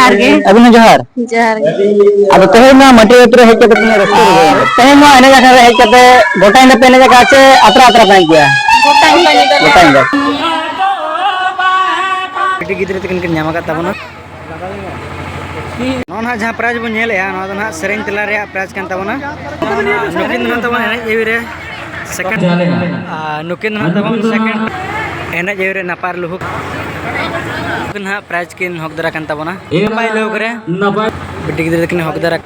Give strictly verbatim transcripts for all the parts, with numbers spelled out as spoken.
ᱡᱚᱦᱟᱨ ᱜᱮ᱾ ᱟᱹᱵᱤᱱ ᱦᱚᱸ ᱡᱚᱦᱟᱨ᱾ ᱡᱚᱦᱟᱨ ᱜᱮ᱾ ᱟᱫᱚ ᱛᱮᱦᱮᱧ ᱱᱚᱣᱟ ᱢᱟᱹᱴᱤᱭᱟᱹ ᱟᱹᱛᱩ ᱨᱮ ᱦᱮᱡ ᱠᱟᱛᱮ ᱛᱤᱱᱟᱹᱜ ᱨᱟᱹᱥᱠᱟᱹ ᱵᱩᱡᱷᱟᱹᱣ ᱮᱱᱟ? ᱛᱮᱦᱮᱧ ᱱᱚᱣᱟ ᱮᱱᱮᱡ ᱟᱠᱷᱲᱟ ᱨᱮ ᱦᱮᱡ ᱠᱟᱛᱮ ᱜᱚᱴᱟ ᱧᱤᱫᱟᱹ ᱯᱮ ᱮᱱᱮᱡ ᱟᱠᱟᱫ ᱪᱮ ᱟᱛᱨᱟ ᱟᱛᱨᱟ ᱯᱮ ᱮᱱᱮᱡ ᱜᱮᱭᱟ? ᱜᱚᱴᱟ ᱧᱤᱫᱟᱹ᱾ ᱜᱚᱴᱟ ᱧᱤᱫᱟᱹ᱾ ᱠᱟᱹᱴᱤᱡ ᱜᱤᱫᱽᱨᱟᱹ ᱛᱟᱹᱠᱤᱱ ᱠᱤᱱ ᱧᱟᱢ ᱟᱠᱟᱫ ᱛᱟᱵᱚᱱᱟ᱾ ᱱᱚᱜᱼᱚ ᱱᱟᱦᱟᱜ ᱡᱟᱦᱟᱸ prize ᱵᱚᱱ ᱧᱮᱞᱮᱜᱼᱟ, ᱱᱚᱣᱟ ᱫᱚ ᱱᱟᱦᱟᱜ ᱥᱮᱨᱮᱧ ᱛᱮᱞᱟ ᱨᱮᱭᱟᱜ prize ᱠᱟᱱ ᱛᱟᱵᱚᱱᱟ᱾ ᱱᱩᱠᱤᱱ ᱫᱚ ᱱᱟᱦᱟᱜ ᱛᱟᱵᱚᱱ ᱮᱱᱮᱡ ᱡᱤᱣᱤ ᱨᱮ second, ᱟᱨ ᱱᱩᱠᱤᱱ ᱫᱚ ᱱᱟᱦᱟᱜ ᱛᱟᱵᱚᱱ second ᱮᱱᱮᱡ ᱡᱤᱣᱤ ᱨᱮ ᱱᱟᱯᱟᱭ ᱞᱩᱦᱩᱠ᱾ ᱱᱩᱠᱤᱱ ᱱᱟᱦᱟᱜ prize ᱠᱤᱱ ᱦᱚᱠ ᱫᱟᱨᱟ ᱠᱟᱱ ᱛᱟᱵᱚᱱᱟ᱾ ᱱᱟᱯᱟᱭ ᱞᱩᱦᱩᱠ ᱨᱮ ᱱᱟᱯᱟᱭ ᱵᱤᱴᱤ ᱜᱤᱫᱽᱨᱟᱹ ᱛᱟᱹᱠᱤᱱ ᱦᱚᱠ ᱫᱟᱨᱟ᱾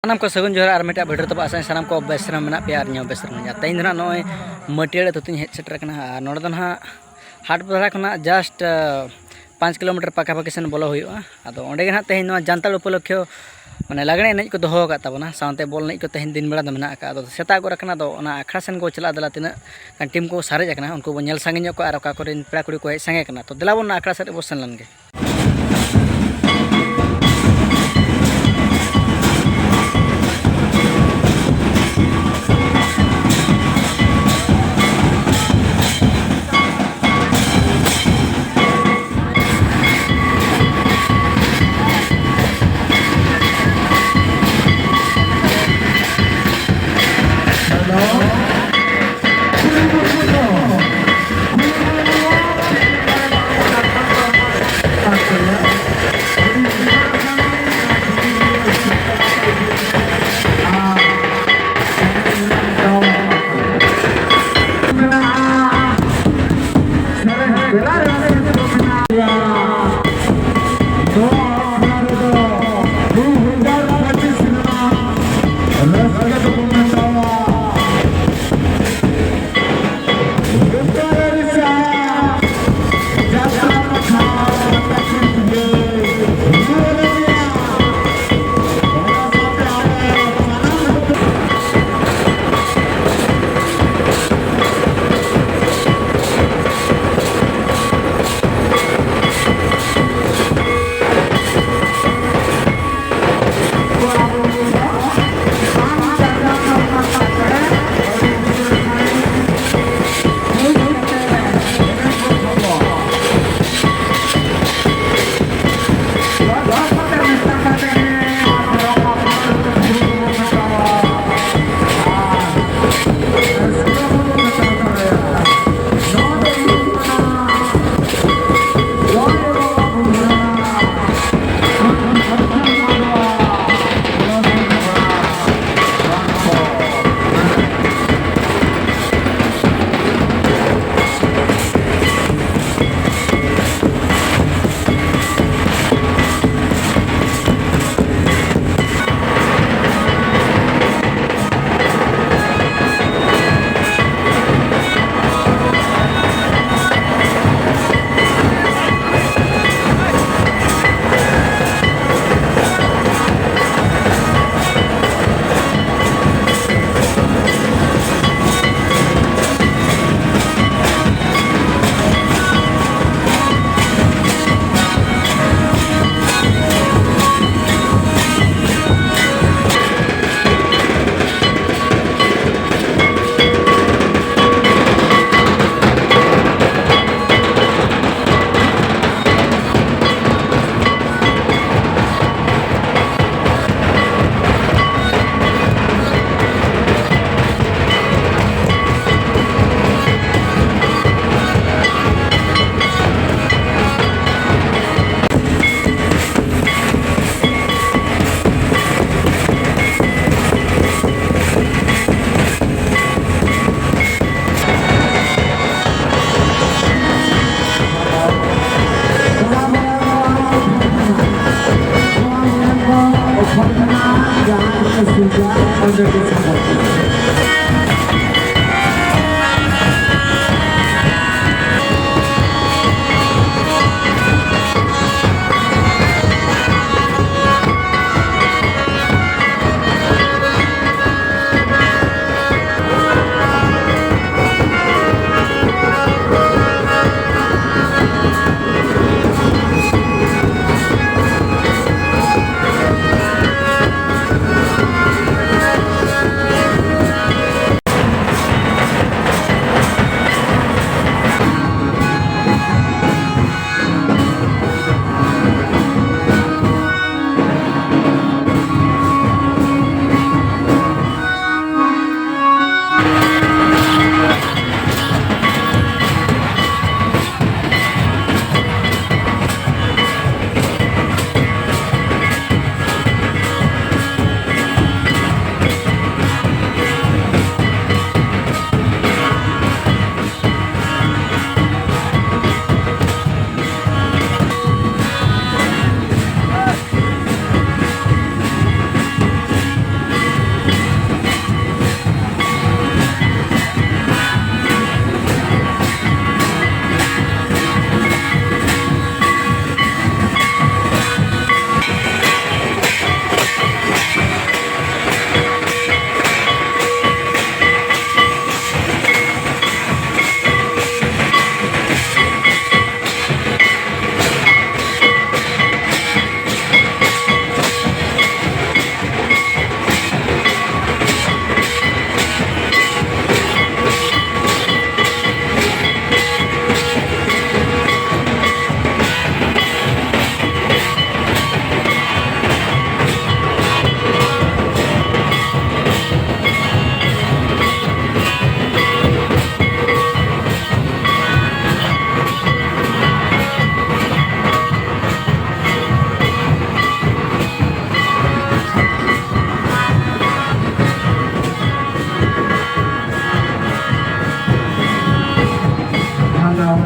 ᱥᱟᱱᱟᱢ ᱠᱚ ᱥᱟᱹᱜᱩᱱ ᱡᱚᱦᱟᱨ ᱟᱨ ᱢᱤᱫᱴᱟᱝ video ᱨᱮ ᱛᱚᱵᱮ ᱟᱥᱟᱧ ᱥᱟᱱᱟᱢ ᱠᱚ ᱵᱮᱥ ᱨᱮ ᱢᱮᱱᱟᱜ ᱯᱮᱭᱟ ᱟᱨ ᱤᱧ ᱦᱚᱸ ᱵᱮᱥ ᱨᱮ ᱢᱮᱱᱟᱜᱼᱟ᱾ ᱛᱮᱦᱮᱧ ᱫᱚ ᱱᱟᱦᱟᱜ ᱱᱚᱜᱼᱚᱭ ᱢᱟᱹᱴᱤᱭᱟᱹᱲ ᱟᱹᱛᱩ ᱛᱤᱧ ᱦᱮᱡ ᱥᱮᱴᱮᱨ ᱟᱠᱟᱱᱟ ᱟᱨ ᱱᱚᱰᱮ ᱫᱚ ᱱᱟᱦᱟᱜ ᱦᱟᱴ ᱵᱟᱡᱟᱨ ᱠᱷᱚᱱᱟᱜ just ᱯᱟᱸᱪ ᱠᱤᱞᱳᱢᱤᱴᱟᱨ ᱯᱟᱠᱟ ᱯᱟᱠᱤ ᱥᱮᱱ ᱵᱚᱞᱚ ᱦᱩᱭᱩᱜᱼᱟ᱾ ᱟᱫᱚ ᱚᱸᱰᱮ ᱜᱮ ᱱᱟᱦᱟᱜ ᱛᱮᱦᱮᱧ ᱱᱚᱣᱟ ᱡᱟᱱᱛᱟᱲ ᱩᱯᱚᱞᱚᱠᱠᱷᱮ ᱢᱟᱱᱮ ᱞᱟᱜᱽᱬᱮ ᱮᱱᱮᱡ ᱠᱚ ᱫᱚᱦᱚ ᱟᱠᱟᱫ ᱛᱟᱵᱚᱱᱟ, ᱥᱟᱶᱛᱮ ᱵᱚᱞ ᱮᱱᱮᱡ ᱠᱚ ᱛᱮᱦᱮᱧ ᱫᱤᱱ ᱵᱮᱲᱟ ᱫᱚ ᱢᱮᱱᱟᱜ ᱟᱠᱟᱫ᱾ ᱟᱫᱚ ᱥᱮᱛᱟᱜ ᱜᱚᱫ ᱟᱠᱟᱱᱟ, ᱟᱫᱚ ᱚᱱᱟ ᱟᱠᱷᱲᱟ ᱥᱮᱱ ᱠᱚ ᱪᱟᱞᱟᱜ ᱫᱮᱞᱟ, ᱛᱤᱱᱟᱹᱜ ᱜᱟᱱ team ᱠᱚ ᱥᱟᱨᱮᱡ ᱟᱠᱟᱱᱟ ᱩᱱᱠᱩ ᱵᱚᱱ ᱧᱮᱞ ᱥᱟᱺᱜᱤᱧ ᱧᱚᱜ ᱠᱚᱣᱟ ᱟᱨ ᱚᱠᱟ ᱠᱚᱨᱮᱱ ᱯᱮᱲᱟ ᱠᱩᱲᱤ ᱠᱚ ᱦᱮᱡ ᱥᱟᱸᱜᱮ ᱟᱠᱟᱱᱟ᱾ ᱛᱚ ᱫᱮᱞᱟ ᱵᱚᱱ ᱚᱱᱟ ᱟᱠᱷᱲᱟ ᱥᱮᱫ ᱨᱮᱵᱚ ᱥᱮᱱ ᱞᱮᱱ ᱜᱮ᱾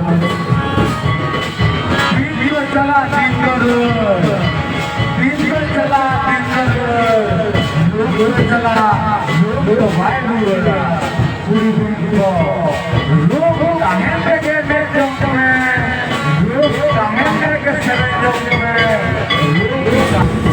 ᱫᱤᱱ ᱫᱚ ᱪᱟᱞᱟᱜ, ᱫᱤᱱ ᱫᱚ ᱨᱩᱣᱟᱹᱲ᱾ ᱫᱤᱱ ᱫᱚ ᱪᱟᱞᱟᱜ, ᱫᱤᱱ ᱫᱚ ᱨᱩᱣᱟᱹᱲ᱾ ᱨᱩᱯ ᱫᱚ ᱪᱟᱞᱟᱜ, ᱨᱩᱯ ᱫᱚ ᱵᱟᱭ ᱨᱩᱣᱟᱹᱲᱟ᱾ ᱠᱩᱲᱤ ᱦᱚᱯᱚᱱ ᱠᱚ, ᱨᱩᱯ ᱛᱟᱦᱮᱱ ᱨᱮᱜᱮ ᱮᱱᱮᱡ ᱡᱚᱝ ᱢᱮ, ᱨᱩᱯ ᱛᱟᱦᱮᱱ ᱨᱮᱜᱮ ᱥᱮᱨᱮᱧ ᱡᱚᱝ ᱢᱮ, ᱨᱩᱯ ᱛᱟᱦᱮᱱ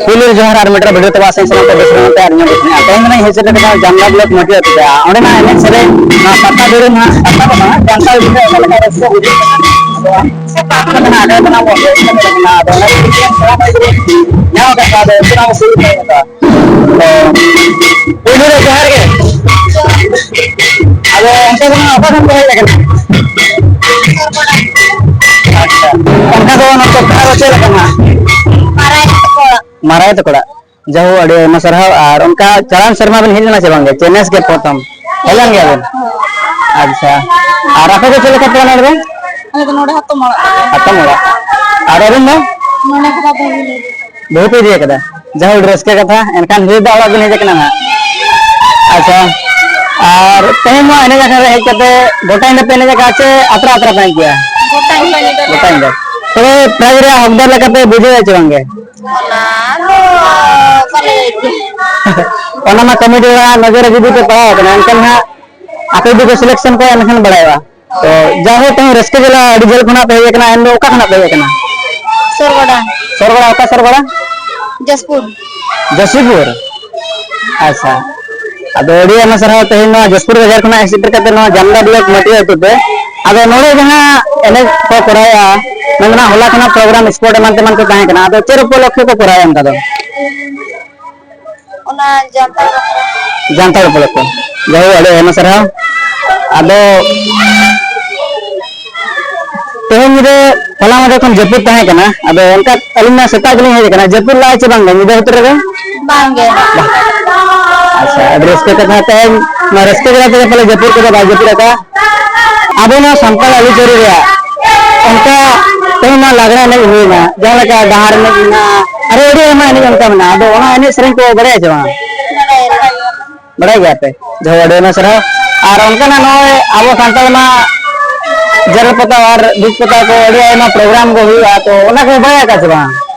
ᱯᱩᱭᱞᱩ ᱨᱮ ᱡᱚᱦᱟᱨ ᱟᱨ ᱢᱤᱫᱴᱟᱝ ᱵᱷᱤᱰᱤᱭᱳ ᱛᱟᱵᱚ ᱟᱥᱮᱱ ᱥᱟᱱᱟᱢ ᱠᱚ ᱵᱮᱥ ᱵᱟᱝ ᱛᱮ ᱟᱨ ᱤᱧᱟᱹᱜ ᱵᱮᱥ ᱵᱟᱝ᱾ ᱛᱮᱦᱮᱧ ᱫᱚ ᱱᱟᱜ ᱤᱧ ᱦᱮᱡ ᱥᱮᱴᱮᱨ ᱠᱟᱱᱟ ᱡᱟᱢᱫᱟ ᱵᱞᱚᱠ ᱢᱟᱹᱴᱤᱭᱟᱹ ᱟᱹᱛᱩ ᱛᱮ᱾ ᱚᱸᱰᱮ ᱱᱟᱜ ᱮᱱᱮᱡ ᱥᱮᱨᱮᱧ, ᱱᱚᱣᱟ ᱯᱟᱛᱟ ᱵᱤᱰᱟᱹ ᱱᱟᱜ ᱯᱟᱛᱟ ᱫᱚ ᱵᱟᱝ, ᱡᱟᱢᱫᱟ ᱵᱤᱰᱟᱹ ᱚᱠᱟ ᱞᱮᱠᱟ ᱨᱟᱹᱥᱠᱟᱹ ᱵᱩᱡᱷᱟᱹᱜ ᱠᱟᱱᱟ᱾ ᱟᱫᱚ ᱟᱯᱮ ᱫᱚ ᱱᱟᱜ ᱟᱹᱰᱤ ᱟᱭᱢᱟ ᱵᱚᱱ ᱦᱮᱡ ᱥᱮᱴᱮᱨ ᱠᱟᱱᱟ᱾ ᱟᱫᱚ ᱚᱱᱟ ᱠᱷᱟᱹᱛᱤᱨ ᱛᱮ ᱧᱟᱢ ᱠᱟᱜ ᱠᱚᱣᱟ᱾ ᱟᱫᱚ ᱩᱱᱠᱩ ᱱᱟᱜ ᱵᱚᱱ ᱥᱩᱨ ᱠᱟᱜ ᱠᱚᱣᱟ᱾ ᱛᱚ, ᱯᱩᱭᱞᱩ ᱨᱮ ᱡᱚᱦᱟᱨ ᱜᱮ᱾ ᱟᱫᱚ ᱚᱱᱛᱮ ᱫᱚ ᱱᱟᱜ ᱚᱠᱟ ᱠᱷᱚᱱ ᱯᱮ ᱦᱮᱡ ᱟᱠᱟᱱᱟ? ᱟᱪᱪᱷᱟ᱾ ᱚᱱᱠᱟ ᱫᱚ ᱚᱱᱟ ᱴᱚᱴᱷᱟ ᱫᱚ ᱪᱮᱫ ᱞᱮᱠᱟ ᱱᱟᱜ? ᱢᱟᱨᱟᱭ ᱛᱟᱠᱚ ᱚᱲᱟᱜ᱾ ᱢᱟᱨᱟᱭ ᱛᱟᱠᱚ ᱚᱲᱟᱜ᱾ ᱡᱟᱭᱦᱳᱠ, ᱟᱹᱰᱤ ᱟᱭᱢᱟ ᱥᱟᱨᱦᱟᱣ᱾ ᱟᱨ ᱚᱱᱠᱟ ᱪᱟᱞᱟᱣᱮᱱ ᱥᱮᱨᱢᱟ ᱵᱮᱱ ᱦᱮᱡ ᱞᱮᱱᱟ ᱥᱮ ᱵᱟᱝ ᱜᱮ? ᱪᱮ ᱱᱮᱥ ᱜᱮ ᱯᱨᱚᱛᱷᱚᱢ? ᱦᱮᱡ ᱞᱮᱱ ᱜᱮᱭᱟ ᱵᱮᱱ? ᱟᱪᱪᱷᱟ᱾ ᱟᱨ ᱟᱯᱮ ᱫᱚ ᱪᱮᱫ ᱞᱮᱠᱟ ᱯᱮ ᱢᱟᱱᱟᱣ ᱞᱮᱫᱟ? ᱟᱞᱮ ᱫᱚ ᱱᱚᱰᱮ ᱦᱟᱛᱚᱢ ᱚᱲᱟᱜ ᱛᱟᱞᱮ᱾ ᱦᱟᱛᱚᱢ ᱚᱲᱟᱜ᱾ ᱟᱨ ᱟᱹᱵᱤᱱ ᱫᱚ? ᱱᱚᱰᱮ ᱠᱷᱟᱛᱟ ᱵᱟᱹᱦᱩ ᱞᱮ᱾ ᱵᱟᱹᱦᱩ ᱯᱮ ᱤᱫᱤ ᱟᱠᱟᱫᱟ? ᱡᱟᱭᱦᱳᱠ, ᱨᱟᱹᱥᱠᱟᱹ ᱠᱟᱛᱷᱟ᱾ ᱮᱱᱠᱷᱟᱱ ᱱᱤᱛ ᱫᱚ ᱚᱲᱟᱜ ᱵᱤᱱ ᱦᱮᱡ ᱟᱠᱟᱱᱟ ᱱᱟᱦᱟᱜ᱾ ᱟᱪᱪᱷᱟ᱾ ᱟᱨ ᱛᱮᱦᱮᱧ ᱱᱚᱣᱟ ᱮᱱᱮᱡ ᱟᱠᱷᱲᱟ ᱨᱮ ᱦᱮᱡ ᱠᱟᱛᱮ ᱜᱚᱴᱟ ᱧᱤᱫᱟᱹ ᱯᱮ ᱮᱱᱮᱡ ᱟᱠᱟᱫᱟ ᱥᱮ ᱟᱛᱨᱟ ᱟᱛᱨᱟ ᱯᱮ ᱮᱱᱮᱡ ᱜᱮᱭᱟ? ᱜᱚᱴᱟ ᱧᱤᱫᱟᱹ᱾ ᱜᱚᱴᱟ ᱧᱤᱫᱟᱹ᱾ ᱛᱚᱵᱮ ᱯᱨᱟᱭᱤᱡᱽ ᱨᱮᱭᱟᱜ ᱦᱚᱠᱫᱟᱨ ᱞᱮᱠᱟᱛᱮ ᱵᱩᱡᱷᱟᱹᱣ ᱪᱮ ᱵᱟᱝ ᱜᱮ? ᱚᱱᱟ ᱫᱚ ᱵᱟᱞᱮ ᱞᱟᱹᱭ ᱠᱮᱭᱟ᱾ ᱚᱱᱟ ᱢᱟ ᱠᱚᱢᱤᱴᱤ ᱨᱮᱱᱟᱜ ᱱᱚᱡᱚᱨ ᱨᱮ ᱡᱩᱫᱤ ᱯᱮ ᱯᱟᱲᱟᱣ ᱟᱠᱟᱱᱟ, ᱮᱱᱠᱷᱟᱱ ᱦᱟᱸᱜ ᱟᱯᱮ ᱡᱩᱫᱤ ᱯᱮ ᱥᱤᱞᱮᱠᱥᱚᱱ ᱠᱚᱣᱟ, ᱮᱱᱠᱷᱟᱱ ᱵᱟᱲᱟᱭᱚᱜᱼᱟ᱾ ᱛᱚ, ᱡᱟᱭᱦᱳᱠ, ᱛᱮᱦᱮᱧ ᱨᱟᱹᱥᱠᱟᱹ ᱡᱟᱞᱟ ᱟᱹᱰᱤ ᱡᱷᱟᱹᱞ ᱠᱷᱚᱱᱟᱜ ᱯᱮ ᱦᱮᱡ ᱟᱠᱟᱱᱟ, ᱮᱱ ᱫᱚ ᱚᱠᱟ ᱠᱷᱚᱱᱟᱜ ᱯᱮ ᱦᱮᱡ ᱟᱠᱟᱱᱟ? ᱥᱚᱨᱜᱚᱰᱟ᱾ ᱥᱚᱨᱜᱚᱰᱟ, ᱚᱠᱟ ᱥᱚᱨᱜᱚᱰᱟ? ᱡᱟᱡᱽᱯᱩᱨ᱾ ᱡᱟᱡᱽᱯᱩᱨ᱾ ᱟᱪᱪᱷᱟ, ᱟᱫᱚ ᱟᱹᱰᱤ ᱟᱭᱢᱟ ᱥᱟᱨᱦᱟᱣ ᱛᱮᱦᱮᱧ ᱱᱚᱣᱟ ᱡᱟᱡᱽᱯᱩᱨ ᱵᱟᱡᱟᱨ ᱠᱷᱚᱱᱟᱜ ᱦᱮᱡ ᱥᱮᱴᱮᱨ ᱠᱟᱛᱮ ᱱᱚᱣᱟ ᱡᱟᱢᱫᱟ ᱵᱞᱚᱠ ᱢᱟᱹᱴᱤᱭᱟᱹ ᱟᱹᱛᱩ ᱛᱮ᱾ ᱟᱫᱚ ᱱᱚᱰᱮ ᱡᱟᱦᱟᱸ ᱮᱱᱮᱡ ᱠᱚ ᱠᱚᱨᱟᱣᱮᱜᱼᱟ, ᱢᱮᱱᱫᱚ ᱱᱟᱜ ᱦᱚᱞᱟ ᱠᱷᱚᱱᱟᱜ ᱯᱨᱳᱜᱨᱟᱢ ᱥᱯᱳᱨᱴ ᱮᱢᱟᱱ ᱛᱮᱢᱟᱱ ᱠᱚ ᱛᱟᱦᱮᱸ ᱠᱟᱱᱟ, ᱟᱫᱚ ᱪᱮᱫ ᱩᱯᱚᱞᱚᱠᱠᱷᱮ ᱠᱚ ᱠᱚᱨᱟᱣᱮᱜᱼᱟ ᱚᱱᱠᱟ ᱫᱚ? ᱚᱱᱟ ᱡᱟᱱᱛᱟᱲ ᱵᱟᱠᱷᱨᱟ᱾ ᱡᱟᱱᱛᱟᱲ ᱩᱯᱚᱞᱚᱠᱠᱷᱮ᱾ ᱡᱟᱭᱦᱳᱠ, ᱟᱹᱰᱤ ᱟᱭᱢᱟ ᱥᱟᱨᱦᱟᱣ᱾ ᱟᱫᱚ ᱛᱮᱦᱮᱧ ᱧᱤᱫᱟᱹ ᱦᱚᱞᱟ ᱢᱟᱫᱷᱮᱨ ᱠᱷᱚᱱ ᱡᱟᱹᱯᱩᱫ ᱛᱟᱦᱮᱸ ᱠᱟᱱᱟ, ᱟᱫᱚ ᱚᱱᱠᱟ ᱟᱹᱞᱤᱧ ᱢᱟ ᱥᱮᱛᱟᱜ ᱜᱮᱞᱤᱧ ᱦᱮᱡ ᱟᱠᱟᱱᱟ, ᱡᱟᱹᱯᱩᱫ ᱞᱟᱜᱼᱟ ᱪᱮ ᱵᱟᱝ ᱧᱤᱫᱟᱹ ᱵᱷᱤᱛᱨᱤ ᱨᱮ? ᱵᱟᱝ ᱜᱮ᱾ ᱟᱪᱪᱷᱟ, ᱟᱹᱰᱤ ᱨᱟᱹᱥᱠᱟᱹ ᱠᱟᱛᱷᱟ᱾ ᱛᱮᱦᱮᱧ ᱱᱚᱣᱟ ᱨᱟᱹᱥᱠᱟᱹ ᱠᱟᱛᱷᱟ ᱛᱮᱜᱮ ᱯᱟᱞᱮ ᱡᱟᱹᱯᱩᱫ ᱠᱚᱫᱚ ᱵᱟᱭ ᱡᱟᱹᱯᱩᱫ ᱟᱠᱟᱫᱼᱟ᱾ ᱟᱵᱚ ᱱᱚᱣᱟ ᱥᱟᱱᱛᱟᱲ ᱟᱹᱨᱤᱪᱟᱹᱞᱤ ᱨᱮᱭᱟᱜ ᱚᱱᱠᱟ ᱛᱮᱦᱮᱧ ᱱᱚᱣᱟ ᱞᱟᱜᱽᱲᱮ ᱮᱱᱮᱡ ᱦᱩᱭᱱᱟ, ᱡᱟᱦᱟᱸ ᱞᱮᱠᱟ ᱰᱟᱦᱟᱨ ᱮᱱᱮᱡ ᱢᱮᱱᱟᱜᱼᱟ, ᱟᱨᱚ ᱟᱹᱰᱤ ᱟᱭᱢᱟ ᱮᱱᱮᱡ ᱚᱱᱠᱟ ᱢᱮᱱᱟᱜᱼᱟ᱾ ᱟᱫᱚ ᱚᱱᱟ ᱮᱱᱮᱡ ᱥᱮᱨᱮᱧ ᱠᱚ ᱵᱟᱲᱟᱭᱟ ᱪᱮ ᱵᱟᱝ? ᱵᱟᱲᱟᱭ ᱜᱮᱭᱟ ᱯᱮ? ᱡᱚᱦᱚ, ᱟᱹᱰᱤ ᱟᱭᱢᱟ ᱥᱟᱨᱦᱟᱣ᱾ ᱟᱨ ᱚᱱᱠᱟᱱᱟᱜ ᱱᱚᱜᱼᱚᱭ ᱟᱵᱚ ᱥᱟᱱᱛᱟᱲ ᱢᱟ ᱡᱮᱨᱮᱲ ᱯᱚᱛᱟᱣ ᱟᱨ ᱵᱤᱫ ᱯᱚᱛᱟᱣ ᱠᱚ ᱟᱹᱰᱤ ᱟᱭᱢᱟ ᱯᱨᱳᱜᱨᱟᱢ ᱠᱚ ᱦᱩᱭᱩᱜᱼᱟ, ᱛᱚ ᱚᱱᱟ ᱠᱚ ᱵᱟᱲᱟᱭ ᱟᱠᱟᱫ ᱥᱮ ᱵᱟᱝ?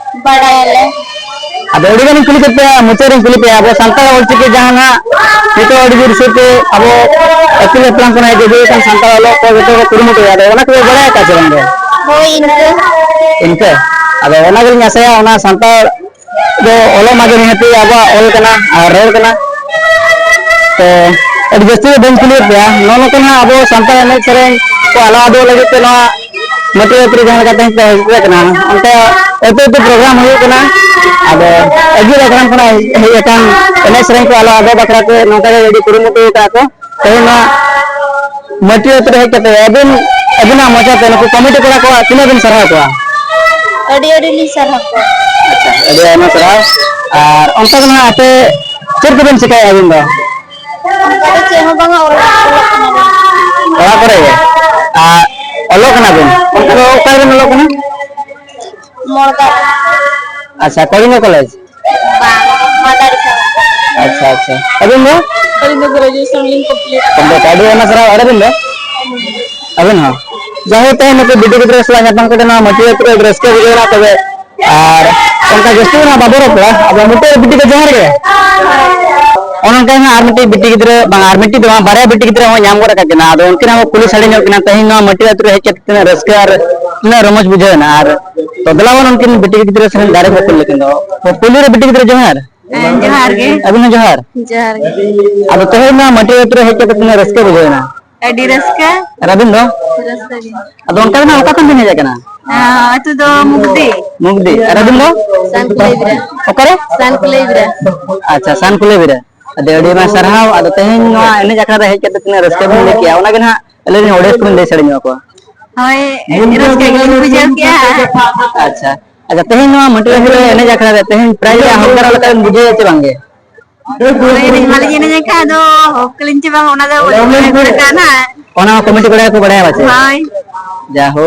ᱵᱟᱲᱟᱭᱟᱞᱮ᱾ ᱟᱫᱚ ᱟᱹᱰᱤ ᱜᱟᱱᱤᱧ ᱠᱩᱞᱤ ᱠᱮᱫ ᱯᱮᱭᱟ, ᱢᱩᱪᱟᱹᱫ ᱨᱤᱧ ᱠᱩᱞᱤ ᱯᱮᱭᱟ, ᱟᱵᱚ ᱥᱟᱱᱛᱟᱲ ᱚᱞᱪᱤᱠᱤ ᱡᱟᱦᱟᱸ ᱱᱟᱜ ᱱᱤᱛᱚᱜ ᱟᱹᱰᱤ ᱡᱳᱨ ᱥᱳᱨ ᱛᱮ ᱟᱵᱚ ᱟᱹᱠᱤᱞ ᱦᱟᱯᱲᱟᱢ ᱠᱷᱚᱱᱟᱜ ᱦᱮᱡ ᱟᱹᱜᱩ ᱟᱠᱟᱱ ᱥᱟᱱᱛᱟᱲ ᱚᱞᱚᱜ ᱠᱚ ᱡᱚᱛᱚ ᱠᱚ ᱠᱩᱨᱩᱢᱩᱴᱩᱭᱟ, ᱟᱫᱚ ᱚᱱᱟ ᱠᱚ ᱵᱟᱲᱟᱭ ᱟᱠᱟᱫ ᱥᱮ ᱵᱟᱝ ᱜᱮ? ᱦᱳᱭ, ᱤᱱᱠᱟᱹ᱾ ᱤᱱᱠᱟᱹ? ᱟᱫᱚ ᱚᱱᱟ ᱜᱮᱞᱤᱧ ᱟᱥᱟᱭᱟ, ᱚᱱᱟ ᱥᱟᱱᱛᱟᱲ ᱫᱚ ᱚᱞᱚᱜ ᱢᱟ ᱜᱮ ᱱᱤᱦᱟᱹᱛᱤ ᱟᱵᱚᱣᱟᱜ ᱚᱞ ᱠᱟᱱᱟ ᱟᱨ ᱨᱚᱲ ᱠᱟᱱᱟ᱾ ᱛᱚ ᱟᱹᱰᱤ ᱡᱟᱹᱥᱛᱤ ᱫᱚ ᱵᱟᱹᱧ ᱠᱩᱞᱤᱭᱮᱫ ᱯᱮᱭᱟ, ᱱᱚᱜᱼᱚ ᱱᱚᱝᱠᱟᱱᱟᱜ ᱟᱵᱚ ᱥᱟᱱᱛᱟᱲ ᱮᱱᱮᱡ ᱥᱮᱨᱮᱧ ᱠᱚ ᱟᱞᱚ ᱟᱫᱚᱜ ᱞᱟᱹᱜᱤᱫ ᱛᱮ ᱱᱚᱣᱟ ᱢᱟᱹᱴᱤᱭᱟᱹ ᱟᱹᱛᱩ ᱨᱮ ᱡᱟᱦᱟᱸ ᱞᱮᱠᱟ ᱛᱮᱦᱮᱧ ᱯᱮ ᱦᱮᱡ ᱟᱠᱟᱱᱟ, ᱚᱱᱠᱟ ᱟᱹᱛᱩ ᱟᱹᱛᱩ ᱯᱨᱳᱜᱨᱟᱢ ᱦᱩᱭᱩᱜ ᱠᱟᱱᱟ᱾ ᱟᱫᱚ ᱟᱹᱜᱤᱨ ᱟᱠᱷᱲᱟ ᱠᱷᱚᱱᱟᱜ ᱦᱮᱡ ᱟᱠᱟᱱ ᱮᱱᱮᱡ ᱥᱮᱨᱮᱧ ᱠᱚ ᱟᱞᱚ ᱟᱫᱚᱜ ᱵᱟᱠᱷᱨᱟ ᱛᱮ ᱱᱚᱝᱠᱟ ᱜᱮ ᱟᱹᱰᱤ ᱠᱩᱨᱩᱢᱩᱴᱩ ᱟᱠᱟᱫ ᱠᱚ᱾ ᱛᱮᱦᱮᱧ ᱱᱚᱣᱟ ᱢᱟᱹᱴᱤᱭᱟᱹ ᱟᱹᱛᱩ ᱨᱮ ᱦᱮᱡ ᱠᱟᱛᱮ ᱟᱹᱵᱤᱱ, ᱟᱹᱵᱤᱱᱟᱜ ᱢᱚᱪᱟᱛᱮ ᱱᱩᱠᱩ ᱠᱚᱢᱤᱴᱤ ᱠᱚᱲᱟ ᱠᱚᱣᱟᱜ ᱛᱤᱱᱟᱹᱜ ᱵᱤᱱ ᱥᱟᱨᱦᱟᱣ ᱠᱚᱣᱟ? ᱟᱹᱰᱤ ᱟᱹᱰᱤ ᱞᱤᱧ ᱥᱟᱨᱦᱟᱣ ᱠᱚᱣᱟ᱾ ᱟᱪᱪᱷᱟ, ᱟᱹᱰᱤ ᱟᱭᱢᱟ ᱥᱟᱨᱦᱟᱣ᱾ ᱟᱨ ᱚᱱᱠᱟ ᱫᱚ ᱱᱟᱦᱟᱜ ᱟᱯᱮ ᱪᱮᱫ ᱠᱚᱵᱮᱱ ᱪᱤᱠᱟᱹᱭᱟ ᱟᱹᱵᱤᱱ ᱫᱚ? ᱚᱱᱠᱟ ᱫᱚ ᱪᱮᱫ ᱦᱚᱸ ᱵᱟᱝᱟ, ᱚᱞᱚᱜ ᱚᱞᱚᱜ ᱠᱟᱱᱟᱞᱤᱧ᱾ ᱚᱲᱟᱜ ᱠᱚᱨᱮ ᱜᱮ? ᱟᱨ ᱚᱞᱚᱜ ᱠᱟᱱᱟ ᱵᱤᱱ? ᱚᱱᱠᱟ ᱫᱚ ᱚᱠᱟ ᱨᱮᱵᱤᱱ ᱚᱞᱚᱜ ᱠᱟᱱᱟ? ᱢᱚᱲᱫᱟ ᱨᱮ᱾ ᱟᱪᱪᱷᱟ, ᱠᱚᱞᱤᱝᱜᱚ ᱠᱚᱞᱮᱡᱽ? ᱵᱟᱝ, ᱢᱟᱫᱟᱨᱤᱥᱟ᱾ ᱟᱪᱪᱷᱟ, ᱟᱪᱪᱷᱟ᱾ ᱟᱹᱵᱤᱱ ᱫᱚ? ᱟᱹᱞᱤᱧ ᱫᱚ ᱜᱨᱮᱡᱩᱭᱮᱥᱚᱱ ᱞᱤᱧ ᱠᱚᱢᱯᱞᱤᱴ ᱟᱹᱰᱤ ᱟᱭᱢᱟ ᱥᱟᱨᱦᱟᱣ᱾ ᱟᱨ ᱟᱹᱵᱤᱱ ᱫᱚ? ᱟᱹᱵᱤᱱ ᱦᱚᱸ? ᱡᱟᱭᱦᱳᱠ, ᱛᱮᱦᱮᱧ ᱱᱩᱠᱩ ᱵᱤᱴᱤ ᱜᱤᱫᱽᱨᱟᱹ ᱥᱟᱞᱟᱜ ᱧᱟᱯᱟᱢ ᱠᱟᱛᱮ ᱱᱚᱣᱟ ᱢᱟᱹᱴᱤᱭᱟᱹ ᱟᱹᱛᱩ ᱨᱮ ᱟᱹᱰᱤ ᱨᱟᱹᱥᱠᱟᱹ ᱵᱩᱡᱷᱟᱹᱣ ᱮᱱᱟ᱾ ᱛᱚᱵᱮ ᱟᱨ ᱚᱱᱠᱟ ᱡᱟᱹᱥᱛᱤ ᱫᱚ ᱱᱟᱦᱟᱜ ᱵᱟᱵᱚ ᱨᱚᱯᱚᱲᱟ᱾ ᱟᱫᱚ ᱢᱩᱪᱟᱹᱫ ᱨᱮ ᱵᱤᱴᱤ ᱠᱚ ᱡᱚᱦᱟᱨ ᱜᱮ᱾ ᱚᱱᱮ ᱚᱱᱠᱟ ᱜᱮ ᱱᱟᱦᱟᱜ ᱟᱨ ᱢᱤᱫᱴᱤᱡ ᱵᱤᱴᱤ ᱜᱤᱫᱽᱨᱟᱹ, ᱵᱟᱝ, ᱟᱨ ᱢᱤᱫᱴᱤᱡ ᱫᱚ ᱵᱟᱝ, ᱵᱟᱨᱭᱟ ᱵᱤᱴᱤ ᱜᱤᱫᱽᱨᱟᱹ ᱦᱚᱸ ᱧᱟᱢ ᱜᱚᱫ ᱟᱠᱟᱫ ᱠᱤᱱᱟ᱾ ᱟᱫᱚ ᱩᱱᱠᱤᱱ ᱦᱚᱸ ᱠᱩᱞᱤ ᱥᱟᱰᱮ ᱧᱚᱜ ᱠᱤᱱᱟ, ᱛᱮᱦᱮᱧ ᱱᱚᱣᱟ ᱢᱟᱹᱴᱤᱭᱟᱹ ᱟᱹᱛᱩ ᱨᱮ ᱦᱮᱡ ᱠᱟᱛᱮ ᱛᱤᱱᱟᱹᱜ ᱨᱟᱹᱥᱠᱟᱹ ᱟᱨ ᱛᱤᱱᱟᱹᱜ ᱨᱚᱢᱚᱡᱽ ᱵᱩᱡᱷᱟᱹᱣ ᱮᱱᱟ᱾ ᱟᱨ ᱛᱚ ᱫᱮᱞᱟ ᱵᱚᱱ ᱩᱱᱠᱤᱱ ᱵᱤᱴᱤ ᱜᱤᱫᱽᱨᱟᱹ ᱥᱮᱱ direct ᱵᱚ ᱠᱩᱞ ᱞᱮᱠᱤᱱ ᱫᱚ᱾ ᱛᱚ ᱯᱩᱭᱞᱩ ᱨᱮ ᱵᱤᱴᱤ ᱜᱤᱫᱽᱨᱟᱹ ᱡᱚᱦᱟᱨ᱾ ᱦᱮᱸ, ᱡᱚᱦᱟᱨ ᱜᱮ᱾ ᱟᱹᱵᱤᱱ ᱦᱚᱸ ᱡᱚᱦᱟᱨ᱾ ᱡᱚᱦᱟᱨ ᱜᱮ᱾ ᱟᱫᱚ ᱛᱮᱦᱮᱧ ᱱᱚᱣᱟ ᱢᱟᱹᱴᱤᱭᱟᱹ ᱟᱹᱛᱩ ᱨᱮ ᱦᱮᱡ ᱠᱟᱛᱮ ᱛᱤᱱᱟᱹᱜ ᱨᱟᱹᱥᱠᱟᱹ ᱵᱩᱡᱷᱟᱹᱣ ᱮᱱᱟ? ᱟᱹᱰᱤ ᱨᱟᱹᱥᱠᱟᱹ᱾ ᱟᱨ ᱟᱹᱵᱤᱱ ᱫᱚ? ᱨᱟᱹᱥᱠᱟᱹ ᱜᱮ᱾ ᱟᱫᱚ ᱚᱱᱠᱟ ᱫᱚ ᱱᱟᱜ ᱚᱠᱟ ᱠᱷᱚᱱ ᱵᱤᱱ ᱦᱮᱡ ᱟᱠᱟᱱᱟ? ᱦᱮᱸ, ᱟᱹᱛᱩ ᱫᱚ ᱢᱩᱜᱽᱫᱤ᱾ ᱢᱩᱜᱽᱫᱤ᱾ ᱟᱨ ᱟᱹᱵᱤᱱ ᱫᱚ? ᱥᱟᱱᱠᱩᱞᱟᱹᱭ ᱵᱮᱨᱟ᱾ ᱚᱠᱟᱨᱮ? ᱥᱟᱱᱠᱩᱞᱟᱹᱭ ᱵᱮᱨᱟ᱾ ᱟᱪᱪᱷᱟ, ᱥᱟᱱᱠᱩᱞᱟᱹᱭ ᱵᱮᱨᱟ᱾ ᱟᱹᱰᱤ ᱟᱹᱰᱤ ᱟᱭᱢᱟ ᱥᱟᱨᱦᱟᱣ᱾ ᱟᱫᱚ ᱛᱮᱦᱮᱧ ᱱᱚᱣᱟ ᱮᱱᱮᱡ ᱟᱠᱷᱲᱟ ᱨᱮ ᱦᱮᱡ ᱠᱟᱛᱮ ᱛᱤᱱᱟᱹᱜ ᱨᱟᱹᱥᱠᱟᱹ ᱵᱤᱱ ᱞᱟᱹᱭ ᱠᱮᱜᱼᱟ, ᱚᱱᱟ ᱜᱮ ᱱᱟᱦᱟᱜ ᱟᱹᱞᱤᱧ ᱨᱮᱱ audience ᱠᱚᱵᱤᱱ ᱞᱟᱹᱭ ᱥᱟᱰᱮ ᱧᱚᱜ ᱟᱠᱚᱣᱟ᱾ ᱦᱳᱭ, ᱨᱟᱹᱥᱠᱟᱹ ᱜᱮᱞᱤᱧ ᱵᱩᱡᱷᱟᱹᱣ ᱠᱮᱜᱼᱟ᱾ ᱟᱪᱪᱷᱟ, ᱟᱪᱪᱷᱟ, ᱛᱮᱦᱮᱧ ᱱᱚᱣᱟ ᱢᱟᱹᱴᱤ ᱨᱮ ᱮᱱᱮᱡ ᱟᱠᱷᱲᱟ ᱨᱮ ᱛᱮᱦᱮᱧ prize ᱨᱮᱭᱟᱜ ᱦᱚᱠᱫᱟᱨ ᱞᱮᱠᱟ ᱵᱤᱱ ᱵᱩᱡᱷᱟᱹᱣᱮᱫᱼᱟ ᱪᱮ ᱵᱟᱝ ᱜᱮ? ᱦᱳᱭ, ᱮᱱᱮᱡ ᱢᱟᱞᱤᱧ ᱮᱱᱮᱡ ᱟᱠᱟᱫ, ᱟᱫᱚ ᱦᱚᱠ ᱞᱤᱧ ᱪᱮ ᱵᱟᱝ, ᱚᱱᱟ ᱫᱚ ᱵᱟᱹᱞᱤᱧ ᱵᱟᱲᱟᱭ ᱜᱚᱫ ᱟᱠᱟᱫᱼᱟ ᱱᱟᱦᱟᱜ᱾ ᱚᱱᱟ ᱦᱚᱸ committee ᱠᱚᱲᱟ ᱜᱮᱠᱚ ᱵᱟᱲᱟᱭᱟ ᱯᱟᱪᱮ? ᱦᱳᱭ᱾ ᱡᱟᱦᱳ,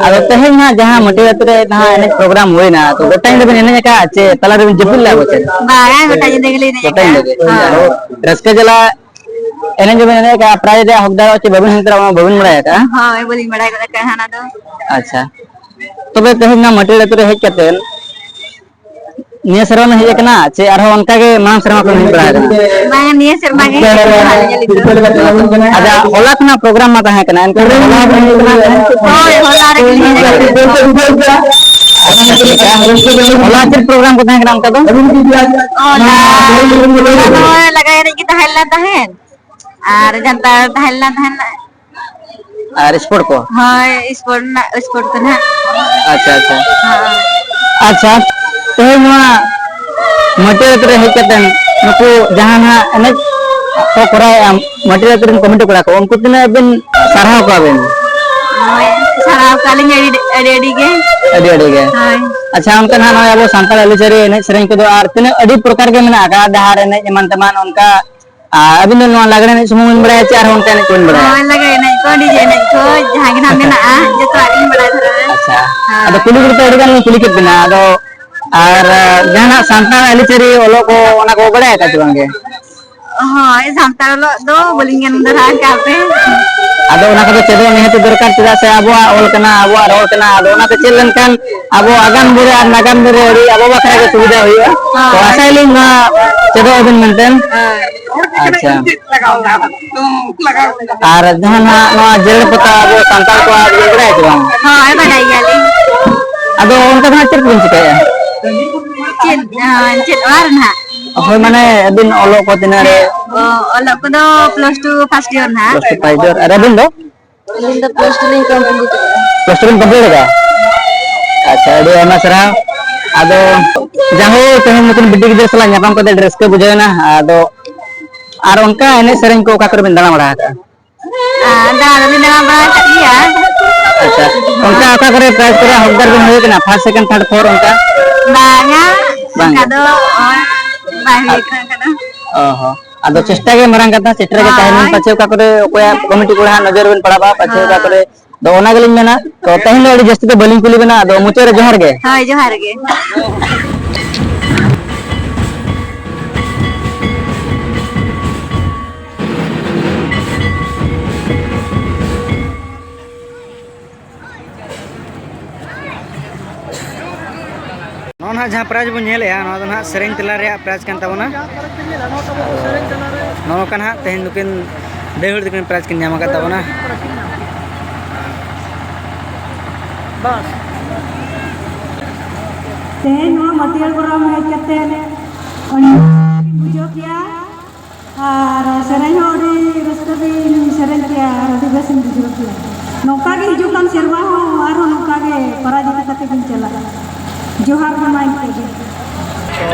ᱟᱫᱚ ᱛᱮᱦᱮᱧ ᱱᱟᱦᱟᱜ ᱡᱟᱦᱟᱸ ᱢᱟᱹᱴᱤ ᱟᱹᱛᱩ ᱨᱮ ᱱᱟᱦᱟᱜ ᱮᱱᱮᱡ program ᱦᱩᱭᱱᱟ, ᱛᱚ ᱜᱚᱴᱟ ᱧᱤᱫᱟᱹ ᱵᱤᱱ ᱮᱱᱮᱡ ᱟᱠᱟᱫ ᱪᱮ ᱛᱟᱞᱟ ᱨᱮᱵᱤᱱ ᱡᱟᱹᱯᱤᱫ ᱞᱮᱫᱼᱟ ᱯᱟᱪᱮ? ᱵᱟᱝᱟ, ᱜᱚᱴᱟ ᱧᱤᱫᱟᱹ ᱜᱮᱞᱤᱧ ᱮᱱᱮᱡ ᱜᱚᱴᱟ ᱟᱠᱟᱫᱼᱟ᱾ ᱧᱤᱫᱟᱹ ᱜᱮ? ᱦᱳᱭ᱾ ᱡᱟᱦᱳ, ᱨᱟᱹᱥᱠᱟᱹ ᱡᱟᱞᱟ ᱮᱱᱮᱡ ᱫᱚᱵᱤᱱ ᱮᱱᱮᱡ ᱟᱠᱟᱫᱼᱟ, prize ᱨᱮᱭᱟᱜ ᱦᱚᱠᱫᱟᱨ ᱪᱮ ᱵᱟᱹᱵᱤᱱ ᱦᱩᱭ ᱫᱟᱲᱮᱭᱟᱜᱼᱟ, ᱚᱱᱟ ᱵᱟᱹᱵᱤᱱ ᱵᱟᱲᱟᱭ ᱟᱠᱟᱫᱼᱟ? ᱦᱳᱭ, ᱵᱟᱹᱞᱤᱧ ᱵᱟᱲᱟᱭ ᱜᱚᱫ ᱟᱠᱟᱫᱼᱟ ᱦᱟᱸᱜ ᱚᱱᱟ ᱫᱚ᱾ ᱟᱪᱪᱷᱟ, ᱛᱚᱵᱮ ᱛᱮᱦᱮᱧ ᱱᱚᱣᱟ ᱢᱟᱹᱴᱤ ᱟᱹᱛᱩ ᱨᱮ ᱦᱮᱡ ᱠᱟᱛᱮ ᱱᱤᱭᱟᱹ ᱥᱮᱨᱢᱟ ᱵᱤᱱ ᱦᱮᱡ ᱟᱠᱟᱱᱟ ᱪᱮ ᱟᱨᱦᱚᱸ ᱚᱱᱠᱟ ᱜᱮ ᱢᱟᱲᱟᱝ ᱥᱮᱨᱢᱟ ᱠᱷᱚᱱ ᱦᱮᱡ ᱵᱟᱲᱟ ᱟᱠᱟᱱᱟ? ᱵᱟᱝᱟ, ᱱᱤᱭᱟᱹ ᱥᱮᱨᱢᱟ ᱜᱮ ᱦᱮᱡ ᱟᱠᱟᱱᱟ ᱟᱹᱞᱤᱧ ᱫᱚ᱾ ᱟᱪᱪᱷᱟ, ᱦᱚᱞᱟ ᱠᱷᱚᱱᱟᱜ program ᱢᱟ ᱛᱟᱦᱮᱸ ᱠᱟᱱᱟ, ᱮᱱᱠᱷᱟᱱ ᱦᱚᱞᱟ ᱦᱚᱸ ᱵᱤᱱ ᱦᱮᱡ ᱟᱠᱟᱱᱟ? ᱦᱳᱭ, ᱦᱚᱞᱟ ᱨᱮᱜᱮ ᱞᱤᱧ ᱦᱮᱡ ᱟᱠᱟᱱᱟ᱾ ᱟᱪᱪᱷᱟ, ᱴᱷᱤᱠ ᱜᱮᱭᱟ᱾ ᱦᱚᱞᱟ ᱪᱮᱫ program ᱠᱚ ᱛᱟᱦᱮᱸ ᱠᱟᱱᱟ ᱚᱱᱠᱟ ᱫᱚ? ᱦᱚᱞᱟ, ᱦᱚᱞᱟ ᱫᱚ ᱞᱟᱜᱽᱲᱮ ᱮᱱᱮᱡ ᱜᱮ ᱛᱟᱦᱮᱸ ᱞᱮᱱᱟ ᱛᱟᱦᱮᱸᱫ᱾ ᱟᱨ ᱡᱟᱱᱛᱟᱲ ᱛᱟᱦᱮᱸ ᱞᱮᱱᱟ ᱛᱟᱦᱮᱸᱱ᱾ ᱟᱨ sport ᱠᱚ? ᱦᱳᱭ, sport ᱨᱮᱱᱟᱜ, sport ᱠᱚ ᱱᱟᱦᱟᱜ᱾ ᱟᱪᱪᱷᱟ, ᱟᱪᱪᱷᱟ᱾ ᱦᱳᱭ᱾ ᱟᱪᱪᱷᱟ, ᱛᱮᱦᱮᱧ ᱱᱚᱣᱟ ᱢᱟᱹᱴᱤᱭᱟᱹ ᱟᱹᱛᱩ ᱨᱮ ᱦᱮᱡ ᱠᱟᱛᱮ ᱱᱩᱠᱩ ᱡᱟᱦᱟᱸ ᱱᱟᱦᱟᱜ ᱮᱱᱮᱡ ᱠᱚ ᱠᱚᱨᱟᱣᱮᱫᱼᱟ, ᱢᱟᱹᱴᱤᱭᱟᱹ ᱟᱹᱛᱩ ᱨᱮᱱ committee ᱠᱚᱲᱟ ᱠᱚ, ᱩᱱᱠᱩ ᱛᱤᱱᱟᱹᱜ ᱵᱤᱱ ᱥᱟᱨᱦᱟᱣ ᱠᱚᱣᱟ ᱵᱤᱱ? ᱦᱳᱭ, ᱥᱟᱨᱦᱟᱣ ᱠᱚᱣᱟᱞᱤᱧ ᱟᱹᱰᱤ, ᱟᱹᱰᱤ, ᱟᱹᱰᱤ ᱜᱮ᱾ ᱟᱹᱰᱤ, ᱟᱹᱰᱤ ᱜᱮ᱾ ᱦᱳᱭ᱾ ᱟᱪᱪᱷᱟ, ᱚᱱᱠᱟ ᱱᱟᱦᱟᱜ ᱱᱚᱜᱼᱚᱭ ᱟᱵᱚ ᱥᱟᱱᱛᱟᱲ ᱟᱹᱨᱤᱪᱟᱹᱞᱤ ᱮᱱᱮᱡ ᱥᱮᱨᱮᱧ ᱠᱚᱫᱚ ᱟᱨ ᱛᱤᱱᱟᱹᱜ ᱟᱹᱰᱤ ᱯᱨᱚᱠᱟᱨ ᱜᱮ ᱢᱮᱱᱟᱜ ᱟᱠᱟᱫᱼᱟ, ᱰᱟᱦᱟᱨ ᱮᱱᱮᱡ ᱮᱢᱟᱱ ᱛᱮᱢᱟᱱ ᱚᱱᱠᱟ ᱟᱨ ᱟᱹᱵᱤᱱ ᱫᱚ ᱱᱚᱣᱟ ᱞᱟᱜᱽᱲᱮ ᱮᱱᱮᱡ ᱥᱩᱢᱩᱝ ᱵᱤᱱ ᱵᱟᱲᱟᱭᱟ ᱪᱮ ᱟᱨᱦᱚᱸ ᱚᱱᱠᱟ ᱮᱱᱮᱡ ᱠᱚᱵᱤᱱ ᱵᱟᱲᱟᱭᱟ? ᱦᱳᱭ, ᱞᱟᱜᱽᱲᱮ ᱮᱱᱮᱡ ᱠᱚ, DJ ᱮᱱᱮᱡ ᱠᱚ, ᱡᱟᱦᱟᱸ ᱜᱮ ᱱᱟᱦᱟᱜ ᱢᱮᱱᱟᱜᱼᱟ, ᱡᱚᱛᱚᱣᱟᱜ ᱜᱮᱞᱤᱧ ᱵᱟᱲᱟᱭ ᱫᱷᱟᱨᱟ᱾ ᱟᱪᱪᱷᱟ᱾ ᱦᱳᱭ᱾ ᱟᱫᱚ ᱠᱩᱞᱤ ᱠᱚᱫᱚ ᱟᱹᱰᱤ ᱜᱟᱱ ᱞᱤᱧ ᱠᱩᱞᱤ ᱠᱮᱫ ᱵᱤᱱᱟ, ᱟᱫᱚ ᱟᱨ, ᱡᱟᱦᱟᱱᱟᱜ ᱥᱟᱱᱛᱟᱲ ᱟᱹᱨᱤᱪᱟᱹᱞᱤ ᱚᱞᱚᱜ ᱠᱚ, ᱚᱱᱟ ᱠᱚ ᱵᱟᱲᱟᱭ ᱟᱠᱟᱫ ᱪᱮ ᱵᱟᱝ ᱜᱮ? ᱦᱳᱭ, ᱥᱟᱱᱛᱟᱲ ᱚᱞᱚᱜ ᱫᱚ ᱵᱟᱹᱞᱤᱧ ᱜᱟᱱ ᱫᱷᱟᱨᱟ ᱟᱠᱟᱫ ᱯᱮ᱾ ᱟᱫᱚ ᱚᱱᱟ ᱠᱚᱫᱚ ᱪᱮᱫᱚᱜ ᱱᱤᱦᱟᱹᱛ ᱫᱚᱨᱠᱟᱨ, ᱪᱮᱫᱟᱜ ᱥᱮ ᱟᱵᱚᱣᱟᱜ ᱚᱞ ᱠᱟᱱᱟ, ᱟᱵᱚᱣᱟᱜ ᱨᱚᱲ ᱠᱟᱱᱟ, ᱟᱫᱚ ᱚᱱᱟ ᱠᱚ ᱪᱮᱫ ᱞᱮᱱᱠᱷᱟᱱ ᱟᱵᱚ ᱟᱜᱟᱢ ᱫᱤᱱ ᱨᱮ ᱟᱨ ᱱᱟᱜᱟᱢ ᱫᱤᱱ ᱨᱮ ᱟᱹᱰᱤ ᱟᱵᱚ ᱵᱟᱠᱷᱨᱟ ᱜᱮ ᱥᱩᱵᱤᱫᱷᱟ ᱦᱩᱭᱩᱜᱼᱟ᱾ ᱛᱚ ᱦᱳᱭ᱾ ᱟᱥᱟᱭᱟᱞᱤᱧ ᱱᱚᱣᱟ ᱪᱮᱫᱚᱜ ᱟᱵᱤᱱ ᱢᱮᱱᱛᱮ᱾ ᱦᱳᱭ᱾ ᱟᱪᱪᱷᱟ᱾ ᱟᱨ ᱡᱟᱦᱟᱸ ᱱᱟᱦᱟᱜ ᱱᱚᱣᱟ ᱡᱮᱨᱮᱲ ᱯᱚᱛᱟᱣ ᱟᱵᱚ ᱥᱟᱱᱛᱟᱲ ᱠᱚᱣᱟᱜ ᱵᱤᱱ ᱵᱟᱲᱟᱭᱟ ᱥᱮ ᱵᱟᱝ? ᱦᱳᱭ, ᱵᱟᱰᱟᱭ ᱜᱮᱭᱟᱞᱤᱧ᱾ ᱟᱫᱚ ᱚᱱᱠᱟ ᱫᱚ ᱦᱟᱸᱜ ᱪᱮᱫ ᱠᱚᱵᱤᱱ ᱪᱤᱠᱟᱹᱭᱟ? ᱪᱮᱫ, ᱟᱸ, ᱪᱮᱫ ᱚᱲᱟᱜ ᱨᱮ ᱱᱟᱦᱟᱜ? ᱦᱳᱭ, ᱢᱟᱱᱮ ᱟᱹᱵᱤᱱ ᱚᱞᱚᱜ ᱠᱚ ᱛᱤᱱᱟᱹᱜ ᱨᱮ? ᱚ, ᱚᱞᱚᱜ ᱠᱚᱫᱚ plus two first year ᱱᱟᱦᱟᱜ᱾ Plus two first year᱾ ᱟᱨ ᱟᱹᱵᱤᱱ ᱫᱚ? ᱟᱹᱞᱤᱧ ᱫᱚ plus two ᱞᱤᱧ complete ᱟᱠᱟᱫᱼᱟ᱾ Plus two ᱵᱤᱱ complete ᱟᱠᱟᱫᱼᱟ? ᱟᱪᱪᱷᱟ, ᱟᱹᱰᱤ ᱟᱭᱢᱟ ᱥᱟᱨᱦᱟᱣ᱾ ᱟᱫᱚ ᱡᱟᱭᱦᱳᱠ, ᱛᱮᱦᱮᱧ ᱱᱩᱠᱤᱱ ᱵᱤᱴᱤ ᱜᱤᱫᱽᱨᱟᱹ ᱥᱟᱞᱟᱜ ᱧᱟᱯᱟᱢ ᱠᱟᱛᱮ ᱨᱟᱹᱥᱠᱟᱹ ᱵᱩᱡᱷᱟᱹᱣ ᱮᱱᱟ᱾ ᱟᱫᱚ ᱟᱨ ᱚᱱᱠᱟ ᱮᱱᱮᱡ ᱥᱮᱨᱮᱧ ᱠᱚ ᱚᱠᱟ ᱠᱚᱨᱮ ᱵᱮᱱ ᱫᱟᱬᱟ ᱵᱟᱲᱟ ᱟᱠᱟᱫᱼᱟ? ᱟᱨ ᱫᱟᱬᱟ ᱫᱚᱞᱤᱧ ᱫᱟᱬᱟ ᱵᱟᱲᱟ ᱟᱠᱟᱫ ᱜᱮᱭᱟ᱾ ᱟᱪᱪᱷᱟ, ᱚᱱᱠᱟ ᱚᱠᱟ ᱠᱚᱨᱮ ᱯᱨᱟᱭᱤᱡᱽ ᱠᱚᱨᱮ ᱦᱚᱠᱫᱟᱨ ᱵᱮᱱ ᱦᱩᱭ ᱠᱟᱱᱟ, ᱯᱷᱟᱨᱥᱴ, ᱥᱮᱠᱮᱱᱰ, ᱛᱷᱟᱨᱰ, ᱯᱷᱳᱨ ᱚᱱᱠᱟ? ᱵᱟᱝᱟ, ᱵᱟᱝ᱾ ᱚᱱᱠᱟ ᱫᱚ ᱵᱟᱝ ᱦᱩᱭ ᱠᱟᱱᱟ, ᱚᱱᱠᱟ ᱫᱚ᱾ ᱚ ᱦᱚᱸ, ᱟᱫᱚ ᱪᱮᱥᱴᱟ ᱜᱮ ᱢᱟᱨᱟᱝ ᱠᱟᱛᱷᱟ, ᱥᱮᱴᱮᱨ ᱨᱮᱜᱮ ᱛᱟᱦᱮᱱ ᱵᱮᱱ᱾ ᱦᱳᱭ᱾ ᱯᱟᱪᱷᱮ ᱚᱠᱟ ᱠᱚᱨᱮ ᱚᱠᱚᱭᱟᱜ ᱠᱚᱢᱤᱴᱤ ᱠᱚᱲᱟ ᱦᱟᱸᱜ ᱱᱚᱡᱚᱨ ᱨᱮᱵᱮᱱ ᱯᱟᱲᱟᱣᱟ, ᱯᱟᱪᱷᱮ ᱚᱠᱟ ᱦᱳᱭ᱾ ᱠᱚᱨᱮ᱾ ᱟᱫᱚ ᱚᱱᱟ ᱜᱮᱞᱤᱧ ᱢᱮᱱᱟ, ᱛᱚ ᱛᱮᱦᱮᱧ ᱫᱚ ᱟᱹᱰᱤ ᱡᱟᱹᱥᱛᱤ ᱫᱚ ᱵᱟᱹᱞᱤᱧ ᱠᱩᱞᱤ ᱵᱮᱱᱟ, ᱟᱫᱚ ᱢᱩᱪᱟᱹᱫ ᱨᱮ ᱡᱚᱦᱟᱨ ᱜᱮ᱾ ᱦᱳᱭ, ᱡᱚᱦᱟᱨ ᱜᱮ᱾ ᱱᱚᱜᱼᱚ ᱱᱟᱦᱟᱜ ᱡᱟᱦᱟᱸ ᱯᱨᱟᱭᱤᱡᱽ ᱵᱚᱱ ᱧᱮᱞᱮᱜᱼᱟ, ᱱᱚᱣᱟ ᱫᱚ ᱱᱟᱦᱟᱜ ᱥᱮᱨᱮᱧ ᱛᱮᱞᱟ ᱨᱮᱭᱟᱜ ᱯᱨᱟᱭᱤᱡᱽ ᱠᱟᱱ ᱛᱟᱵᱚᱱᱟ᱾ ᱱᱚᱜᱼᱚ ᱱᱚᱝᱠᱟ ᱱᱟᱦᱟᱜ ᱛᱮᱦᱮᱧ ᱫᱚᱠᱤᱱ ᱫᱟᱹᱭ ᱦᱚᱲ ᱛᱟᱹᱠᱤᱱ ᱯᱨᱟᱭᱤᱡᱽ ᱠᱤᱱ ᱧᱟᱢ ᱟᱠᱟᱫ ᱛᱟᱵᱚᱱᱟ᱾ ᱛᱮᱦᱮᱧ ᱱᱚᱣᱟ ᱢᱟᱹᱴᱭᱟᱹᱲ ᱯᱨᱳᱜᱨᱟᱢ ᱦᱮᱡ ᱠᱟᱛᱮ ᱟᱹᱰᱤ ᱵᱩᱡᱷᱟᱹᱣ ᱠᱮᱜᱼᱟ᱾ ᱟᱨ ᱥᱮᱨᱮᱧ ᱦᱚᱸ ᱟᱹᱰᱤ ᱨᱟᱹᱥᱠᱟᱹ ᱜᱤᱧ ᱥᱮᱨᱮᱧ ᱠᱮᱭᱟ ᱟᱨ ᱟᱹᱰᱤ ᱵᱮᱥᱤᱧ ᱵᱩᱡᱷᱟᱹᱣ ᱠᱮᱭᱟ᱾ ᱱᱚᱝᱠᱟ ᱜᱮ ᱦᱤᱡᱩᱜ ᱠᱟᱱ ᱥᱮᱨᱢᱟ ᱦᱚᱸ ᱟᱨᱦᱚᱸ ᱱᱚᱝᱠᱟ ᱜᱮ ᱯᱟᱨᱟ ᱤᱫᱤ ᱠᱟᱛᱮ ᱜᱤᱧ ᱪᱟᱞᱟᱜᱼᱟ᱾ ᱡᱚᱦᱟᱨ ᱜᱮ ᱢᱟ ᱤᱱᱠᱟᱹ ᱜᱮ᱾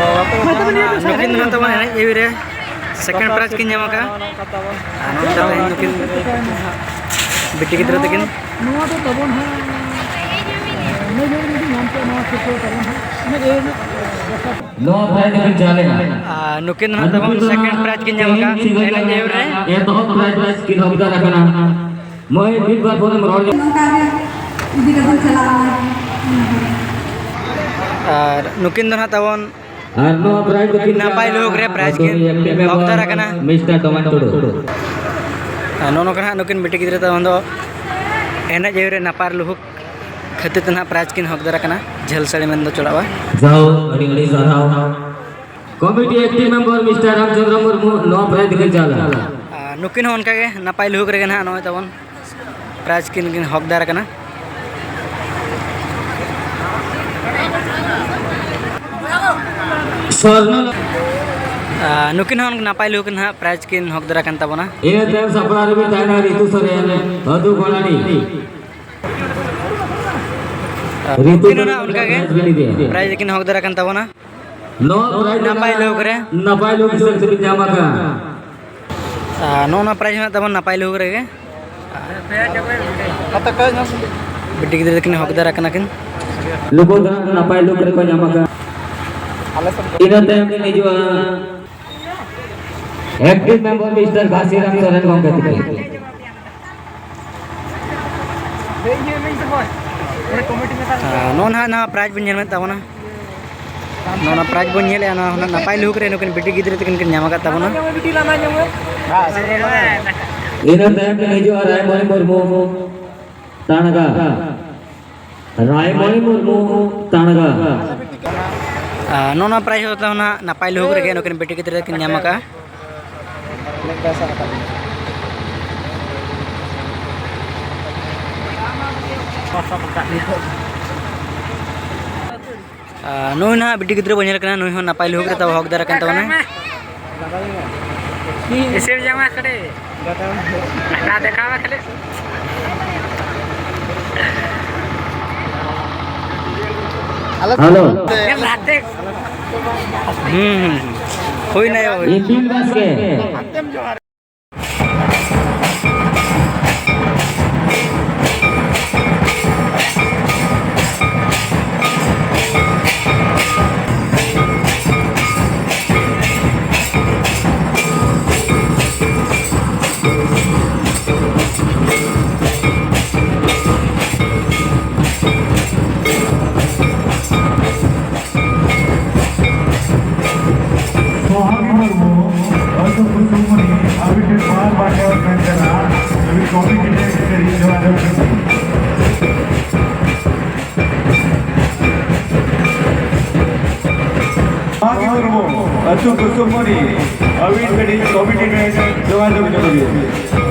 ᱱᱩᱠᱤᱱ ᱫᱚ ᱱᱟᱦᱟᱜ ᱛᱟᱵᱚᱱ ᱮᱱᱮᱡ ᱡᱤᱣᱤ ᱨᱮ ᱥᱮᱠᱮᱱᱰ ᱯᱨᱟᱭᱤᱡᱽ ᱠᱤᱱ ᱧᱟᱢ ᱟᱠᱟᱫᱼᱟ᱾ ᱟᱨ ᱱᱚᱜᱼᱚ ᱱᱚᱝᱠᱟ ᱛᱮᱦᱮᱧ ᱱᱩᱠᱤᱱ ᱵᱤᱴᱤ ᱜᱤᱫᱽᱨᱟᱹ ᱛᱟᱹᱠᱤᱱ᱾ ᱱᱚᱣᱟ ᱫᱚ ᱛᱟᱵᱚᱱ ᱦᱟᱸᱜ ᱮᱱᱮᱡ ᱡᱤᱣᱤ ᱨᱮ ᱡᱩᱫᱤ ᱧᱟᱢ ᱠᱮᱫ ᱱᱚᱣᱟ ᱥᱤᱨᱯᱟᱹ ᱛᱟᱵᱚᱱ ᱦᱟᱸᱜ ᱮᱱᱮᱡ ᱡᱤᱣᱤ ᱨᱮ ᱱᱚᱣᱟ ᱯᱨᱟᱭᱤᱡᱽ ᱫᱚᱠᱤᱱ ᱪᱟᱞᱮᱜᱼᱟ᱾ ᱟᱨ ᱱᱩᱠᱤᱱ ᱫᱚ ᱱᱟᱦᱟᱜ ᱛᱟᱵᱚᱱ ᱥᱮᱠᱮᱱᱰ ᱯᱨᱟᱭᱤᱡᱽ ᱠᱤᱱ ᱧᱟᱢ ᱟᱠᱟᱫᱼᱟ ᱮᱱᱮᱡ ᱡᱤᱣᱤ ᱨᱮ᱾ ᱮᱛᱚᱦᱚᱵ ᱯᱨᱟᱭᱤᱡᱽ ᱠᱤᱱ ᱦᱚᱠᱫᱟᱨ ᱟᱠᱟᱱᱟ᱾ ᱢᱟᱹᱭ ᱢᱤᱫ ᱵᱟᱨ ᱵᱚᱱ ᱨᱚᱲ ᱧᱚᱜ᱾ ᱱᱚᱝᱠᱟ ᱜᱮ ᱤᱫᱤ ᱠᱟᱛᱮ ᱪᱟᱞᱟᱜᱼᱟ᱾ ᱟᱨ ᱱᱩᱠᱤᱱ ᱫᱚ ᱱᱟᱦᱟᱜ ᱛᱟᱵᱚᱱ ᱟᱨ ᱱᱚᱣᱟ ᱯᱨᱟᱭᱤᱡᱽ ᱫᱚᱠᱤᱱ ᱱᱟᱯᱟᱭ ᱞᱩᱦᱩᱠ ᱨᱮ ᱯᱨᱟᱭᱤᱡᱽ ᱠᱤᱱ ᱟᱹᱛᱩ ᱨᱤᱱ ᱮᱠᱴᱤᱵᱷ ᱢᱮᱢᱵᱟᱨ ᱦᱚᱠᱫᱟᱨ ᱟᱠᱟᱱᱟ᱾ ᱢᱤᱥᱴᱟᱨ ᱰᱚᱢᱟᱱ ᱴᱩᱰᱩ᱾ ᱟᱨ ᱱᱚᱜᱼᱚ ᱱᱚᱝᱠᱟ ᱱᱟᱦᱟᱜ ᱱᱩᱠᱤᱱ ᱵᱤᱴᱤ ᱜᱤᱫᱽᱨᱟᱹ ᱛᱟᱵᱚᱱ ᱫᱚ ᱮᱱᱮᱡ ᱡᱤᱣᱤ ᱨᱮ ᱱᱟᱯᱟᱭ ᱞᱩᱦᱩᱠ ᱠᱷᱟᱹᱛᱤᱨ ᱛᱮ ᱱᱟᱦᱟᱜ ᱯᱨᱟᱭᱤᱡᱽ ᱠᱤᱱ ᱦᱚᱠᱫᱟᱨ ᱟᱠᱟᱱᱟ᱾ ᱡᱷᱟᱹᱞ ᱥᱟᱹᱲᱤ ᱢᱮᱱ ᱫᱚ ᱪᱚᱲᱟᱜᱼᱟ᱾ ᱡᱟᱣ ᱟᱹᱰᱤ ᱟᱹᱰᱤ ᱥᱟᱨᱦᱟᱣ᱾ Committee active member mister Ramchandra Murmu ᱱᱚᱣᱟ ᱯᱨᱟᱭᱤᱡᱽ ᱫᱚᱠᱤᱱ ᱪᱟᱞᱟ᱾ ᱟᱨ ᱱᱩᱠᱤᱱ ᱦᱚᱸ ᱚᱱᱠᱟᱜᱮ ᱱᱟᱯᱟᱭ ᱞᱩᱦᱩᱠ ᱨᱮᱜᱮ ᱱᱟᱦᱟᱜ ᱱᱚᱜᱼᱚᱭ ᱛᱟᱵᱚᱱ ᱯᱨᱟᱭᱤᱡᱽ ᱠᱤᱱ ᱠᱤᱱ ᱦᱚᱠᱫᱟᱨ ᱟᱠᱟᱱᱟ᱾ ᱥᱚᱨᱱᱚ᱾ ᱟᱨ ᱱᱩᱠᱤᱱ ᱦᱚᱸ ᱱᱟᱯᱟᱭ ᱞᱩᱦᱩᱠ ᱱᱟᱦᱟᱜ ᱯᱨᱟᱭᱤᱡᱽ ᱠᱤᱱ ᱦᱚᱠᱫᱟᱨ ᱟᱠᱟᱱ ᱛᱟᱵᱚᱱᱟ᱾ ᱤᱱᱟᱹ ᱛᱟᱭᱚᱢ ᱥᱟᱯᱲᱟᱣ ᱨᱮᱵᱤᱱ ᱛᱟᱦᱮᱱᱟ ᱨᱤᱛᱩ ᱥᱚᱨᱮᱱ, ᱟᱹᱫᱩ ᱜᱚᱲᱟᱱᱤ᱾ ᱨᱤᱛᱩ ᱩᱱᱠᱤᱱ ᱦᱚᱸ ᱱᱟᱜ ᱚᱱᱠᱟ ᱜᱮ ᱯᱨᱟᱭᱤᱡᱽ ᱠᱤᱱ ᱦᱚᱠᱫᱟᱨ ᱟᱠᱟᱱ ᱛᱟᱵᱚᱱᱟ᱾ ᱱᱚᱣᱟ ᱯᱨᱟᱭᱤᱡᱽ ᱫᱚ ᱱᱟᱯᱟᱭ ᱞᱩᱦᱩᱠ ᱨᱮ᱾ ᱱᱟᱯᱟᱭ ᱞᱩᱦᱩᱠ ᱦᱤᱥᱟᱹᱵ ᱛᱮᱵᱤᱱ ᱧᱟᱢ ᱟᱠᱟᱫᱼᱟ᱾ ᱟᱨ ᱱᱚᱜᱼᱚ ᱱᱚᱣᱟ ᱯᱨᱟᱭᱤᱡᱽ ᱦᱚᱸ ᱛᱟᱵᱚᱱ ᱱᱟᱯᱟᱭ ᱞᱩᱦᱩᱠ ᱨᱮᱜᱮ᱾ ᱵᱤᱴᱤ ᱜᱤᱫᱽᱨᱟᱹ ᱛᱟᱹᱠᱤᱱ ᱦᱚᱠᱫᱟᱨ ᱟᱠᱟᱱᱟ ᱠᱤᱱ᱾ ᱞᱩᱦᱩᱠ ᱫᱚ ᱱᱟᱯᱟᱭ ᱞᱩᱦᱩᱠ ᱨᱮᱠᱚ ᱧᱟᱢ ᱟᱠᱟᱫᱼᱟ᱾ ᱤᱱᱟᱹ ᱛᱟᱭᱚᱢ ᱠᱤᱱ ᱦᱤᱡᱩᱜᱼᱟ active member Mister Ghasiram Soren ᱜᱚᱢᱠᱮ ᱛᱟᱹᱠᱤᱱ᱾ ᱟᱨ ᱱᱚᱜᱼᱚ ᱱᱟᱦᱟᱜ ᱱᱚᱣᱟ ᱯᱨᱟᱭᱤᱡᱽ ᱵᱚᱱ ᱧᱮᱞ ᱢᱮᱫ ᱛᱟᱵᱚᱱᱟ᱾ ᱱᱚᱣᱟ ᱯᱨᱟᱭᱤᱡᱽ ᱵᱚᱱ ᱧᱮᱞᱮᱫᱼᱟ, ᱱᱚᱣᱟ ᱦᱚᱸ ᱱᱟᱯᱟᱭ ᱞᱩᱦᱩᱠ ᱨᱮ ᱱᱩᱠᱤᱱ ᱵᱤᱴᱤ ᱜᱤᱫᱽᱨᱟᱹ ᱛᱟᱹᱠᱤᱱ ᱠᱤᱱ ᱧᱟᱢ ᱟᱠᱟᱫ ᱛᱟᱵᱚᱱᱟ᱾ ᱤᱱᱟᱹ ᱛᱟᱭᱚᱢ ᱠᱤᱱ ᱦᱤᱡᱩᱜᱼᱟ ᱨᱟᱭᱢᱚᱱᱤ ᱢᱩᱨᱢᱩ, ᱛᱟᱬᱜᱟ᱾ ᱨᱟᱭᱢᱚᱱᱤ ᱢᱩᱨᱢᱩ, ᱛᱟᱬᱜᱟ᱾ ᱟᱨ ᱱᱚᱜᱼᱚ ᱱᱚᱣᱟ ᱯᱨᱟᱭᱤᱡᱽ ᱦᱚᱸ ᱛᱟᱵᱚᱱᱟ ᱱᱟᱯᱟᱭ ᱞᱩᱦᱩᱠ ᱨᱮᱜᱮ ᱱᱩᱠᱤᱱ ᱵᱤᱴᱤ ᱜᱤᱫᱽᱨᱟᱹ ᱠᱤᱱ ᱧᱟᱢ ᱟᱠᱟᱫᱼᱟ᱾ ᱟᱨ ᱱᱩᱭ ᱱᱟᱦᱟᱜ ᱵᱤᱴᱤ ᱜᱤᱫᱽᱨᱟᱹ ᱵᱚᱱ ᱧᱮᱞ ᱠᱟᱱᱟ, ᱱᱩᱭ ᱦᱚᱸ ᱱᱟᱯᱟᱭ ᱞᱩᱦᱩᱠ ᱨᱮ ᱛᱟᱵᱚ ᱦᱚᱠᱫᱟᱨ ᱟᱠᱟᱱ ᱛᱟᱵᱚᱱᱟᱭ᱾ ᱤᱥᱤᱱ ᱡᱟᱢᱟ ᱠᱟᱹᱴᱤᱡ᱾ ᱫᱮᱠᱷᱟᱣ ᱢᱮ ᱠᱷᱟᱹᱞᱤ᱾ ᱦᱮᱞᱳ᱾ ᱦᱩᱸ, ᱦᱩᱸ, ᱦᱩᱸ᱾ ᱦᱩᱭᱱᱟ ᱭᱟ, ᱦᱩᱭᱱᱟ᱾ ᱤᱯᱤᱞ ᱵᱟᱥᱠᱮ᱾ ᱥᱚᱦᱟᱜ ᱢᱩᱨᱢᱩ, ᱟᱹᱛᱩ ᱠᱩᱥᱩᱢᱩᱱᱤ, ᱟᱹᱵᱤᱱ ᱴᱷᱮᱱ ᱵᱟᱨ ᱵᱟᱨ ᱱᱮᱦᱚᱨ ᱛᱟᱦᱮᱱ ᱠᱟᱱᱟ, ᱟᱹᱵᱤᱱ ᱠᱚᱢᱤᱴᱤ ᱴᱷᱮᱱ ᱠᱟᱹᱴᱤᱡ ᱡᱳᱜᱟᱡᱳᱜᱽ ᱠᱟᱛᱮ᱾ ᱥᱚᱦᱟᱜ ᱢᱩᱨᱢᱩ, ᱟᱹᱛᱩ ᱠᱩᱥᱩᱢᱩᱱᱤ, ᱟᱹᱵᱤᱱ ᱠᱟᱹᱴᱤᱡ ᱠᱚᱢᱤᱴᱤ ᱴᱷᱮᱱ ᱡᱳᱜᱟᱡᱳᱜᱽ ᱧᱚᱜ ᱵᱤᱱ᱾